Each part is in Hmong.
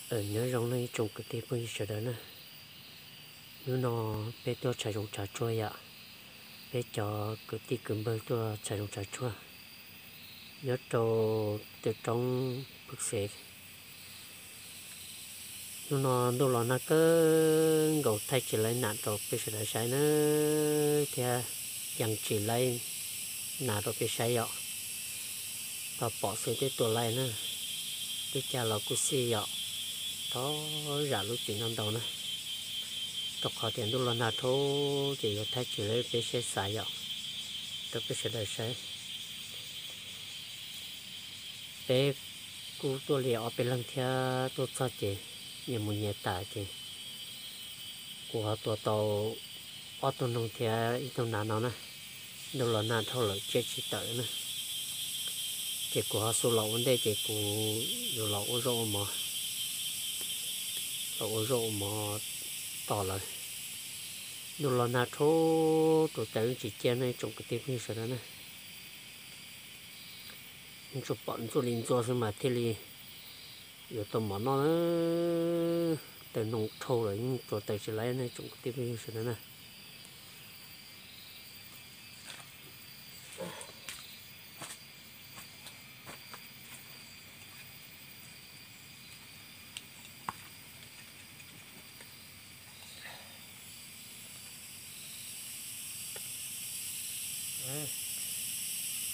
Nyob zoo nej ib tsoom kwv tij phooj ywg sawv daws na. Hnub no peb tuaj tshav zoov tshav tsuag yom, peb cov kwv tij kwv npawg tuaj tshav zoov tshav tsuag nyob rau tej roob pwg xev. Hnub no ntuj los nag kawg nkaus, thaij tsis laib nam rau peb sawv daws saib na, thiab yeej tsis laib nas rau peb saib yom. Tau pom xwb twb tua laij na, twb cag los kuj xij yom, thov zam lub txim ntau ntau na, rau qhov tias ntuj los nag dhau ces yuav thaij tsis laib peb saib xav yom, rau peb sawv daws saib. Peb kuj tuaj li ob peb leeg thiab, tuaj txog ces nyias mus nyias tas ces kuv ho tua tau ob tug noog thiab ib tug nas no na. Ntuj los nag dhau lawm tsiab tsis tawm na, ces kuv ho xub los ua ntej ces kuv yuav los ua zaub ua mov, los ua zaub ua mov tos lawv. Ntuj los nag dhau, tus taws yeej tsis ciaj ne tsoom kwv tij phooj ywg sawv daws na. Yeej tsuas pom ntxuaj li ntxuaj xwb mas thiaj li yuav tau mov noj na. Taws noo dhau lawm yeej tsuas taws tsis laib ne tsoom kwv tij phooj ywg sawv daws na.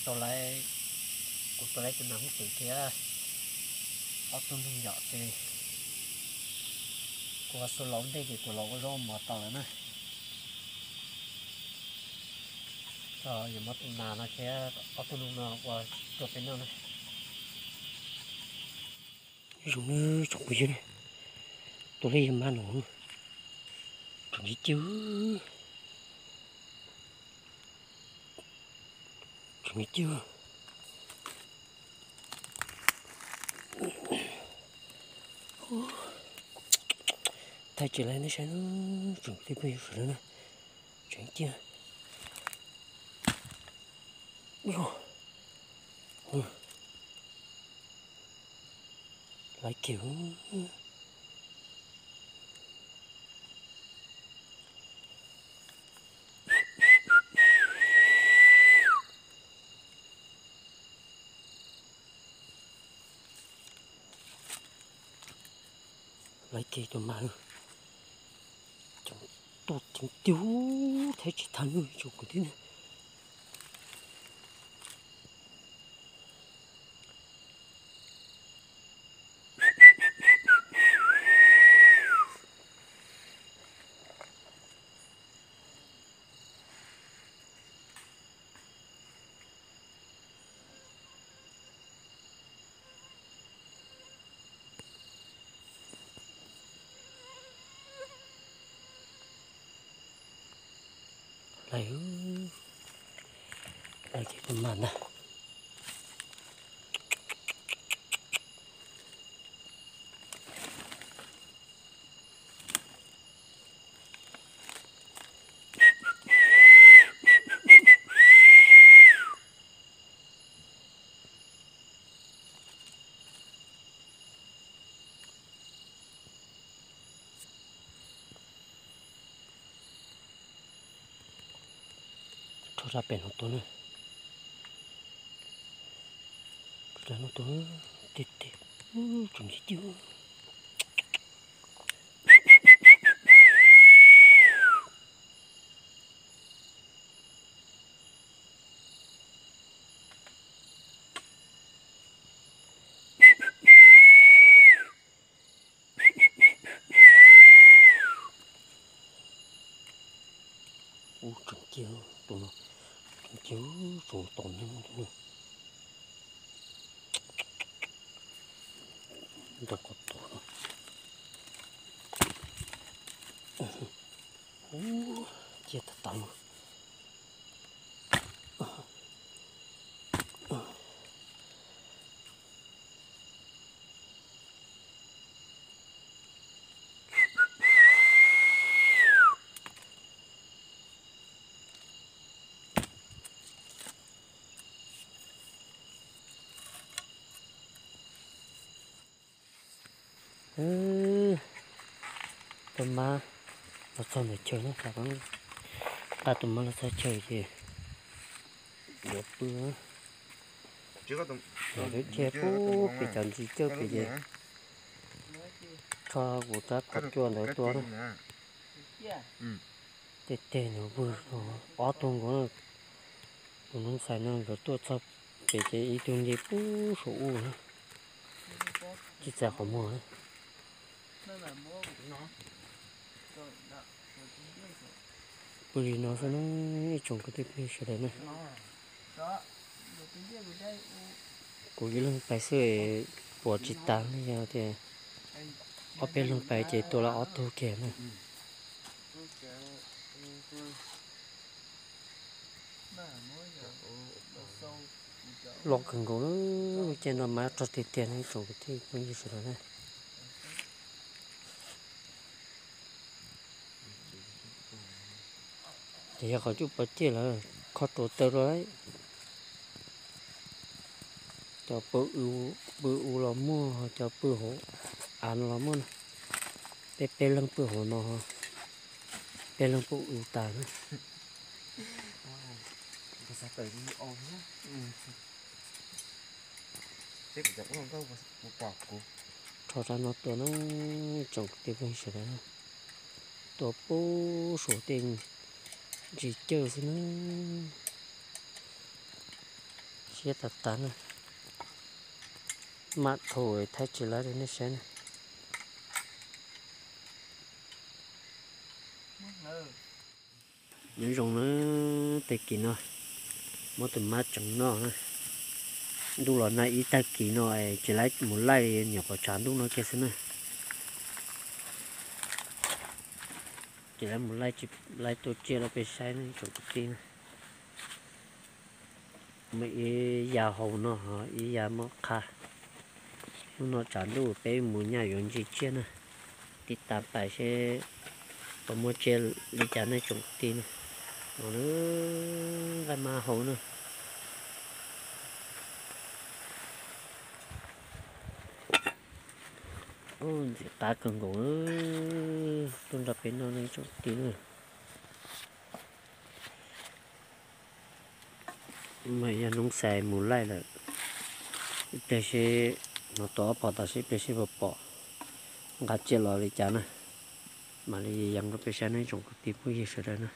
Tau lawm, kuv tau lawm tus nas hub twm thiab ob tug noog yom ces kuv ho xub los ua ntej ces kuv los ua zaub mov tos lawm na. Tso yuav muab tus nas no thiab ob tug noog no ua rau peb noj na. Zoo nawb tsoom phooj ywg, tua lawm yog mab no, tseem ciaj ciaj, tseem ciaj ciaj. Thaij tsis laib nej saib na, tsoom phooj ywg sawv daws na, tseem ciaj. Laiv kiag. Laiv kiag tus mas, cov tuaj ceev tiag, thaij tsis tag li tsoom kwv tij na. Laiv, laiv kiag tus mas ntag. Rho rau pem no tua na. Rho rau no tua, tig tig, tseem tig tig. Ub, tseem ciaj tus no, tseem ciaj, tseem tom neeg tus no. Ntawm qhov tus no. Ub, ciaj tag tag li. Tus mab los txog ntawm chaw na, nqa tus mab los txog chaw ces yuav pw. Lub tsheb pub pem cov ntsis cawj pem ces rho kuv rab phom cua ntawd tua na. Tej teg nws vwg ob tug nkaus na. Tus noob xais no nkawd tuaj txog pem ces ib tug nce pub saum ub na, tsis txais qhov muag. Pw li no xwb na, ib tsoom kwv tij phooj ywg sawv daws na. Kuv ib leeg pais xwb es puas tsis tas ne, yog tias ob peb leeg pais ces tua los ob tug kiag na. Loj kawg nkaus lawm, lub caij no mas rog tiag tiag ne ib tsoom kwv tij phooj ywg sawv daws na. Ces yog qhov cub pov ceg lawm, kho rau taw rau lawm. Cov pw u los muaj, cov pw hauv av no los muaj na. Peb peb leeg pw hauv no, peb leeg pw u tas na. Rho rab no tua na, tsoom kwv tij phooj ywg sawv daws, tua pub saum tej ntsis cawj xwb na. Siab tas tas na, maj dhau thaij tsis laib rau nej saib na. Nyob zoo na, tag kis no muab tus mab tseev noj na. Ntuj los nag ib tag kis no tsis laib mus laij, nyuam qhuav tshav ntuj no kiag xwb na. Tsis laib mus laij, tsis laib tuaj tsiaj rau peb saib ne tsoom kwv tij na. Muaj ib yav hauv no ho ib yav muab qha. Hnub no tshav ntuj peb mus nyaj yuav ntsis tsiaj na. Tib tas pais seb puas muaj tsiaj li cas nej tsoom kwv tij na. No na, nqaij mab hau na. Ntxim qab kawg nkaus, tuaj nrog peb noj nej tsoom kwv tij na. Mas yog noob xais mus laij lawm, ib pliag seb hnov tau ob phom tas seb ib pliag seb puas pom nqa tsiaj los li cas na. Mam li yees rau peb saib nej tsoom kwv tij phooj ywg sawv daws na.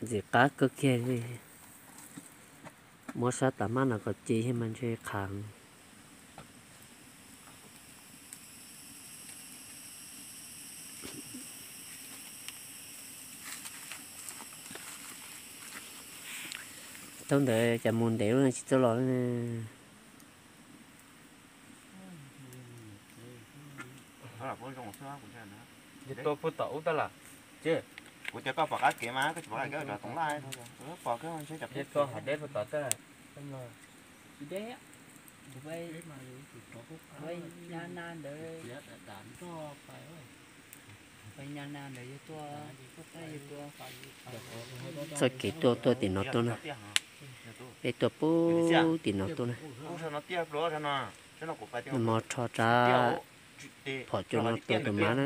Ntxim qab kawg kiag li. Muab sab tas mab no kom ci thiab mas ntshe qhav. Thaum ntawd cas mus ntev lub tsis txawj los li. Tua puag tom ub tab las. Kuv tias koj pom qab kev mas koj tsis pom qab kev, rov toov laj. Pom koj ntshe cov peb toj hav deb puag tom tab las. Deb, na na ntawd, na na ntawd yog tuaj, yog tuaj. Txoj kev tuaj tuaj tim no tuaj na. Peb tuaj pub tim no tuaj na. Nws mo rho rab phom cua no tua tus mab na.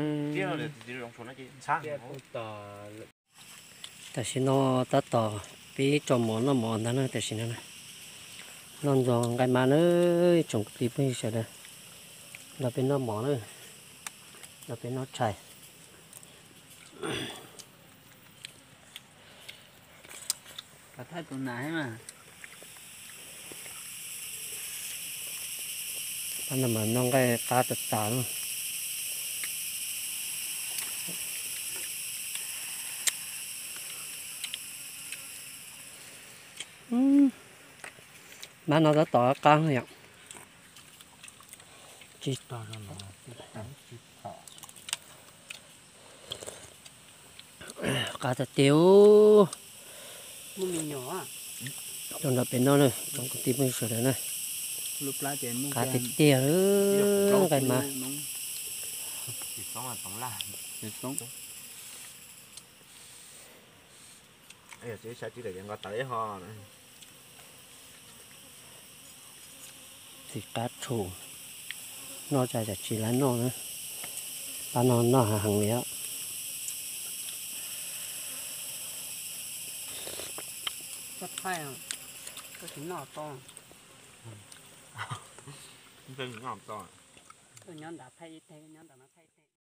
Tam sim no tab tom pib tso mov noj mov ntag na tam sim no na. Noj ntxuag nqaij mab na, tsoom kwv tij phooj ywg sawv daws. Nrog peb noj mov na, nrog peb noj tshais. Pab no mas noj nqaij qab tas tas na. Mab no tab tom qab yom. Qab tiag tiag. Tuaj nrog peb noj na, tsoom kwv tij phooj ywg sawv daws na. Qab tiag tiag, nqaij mas. Txiv qab tshum, noj tsa tsam tsis lav noj na. Pab no noj heev li os.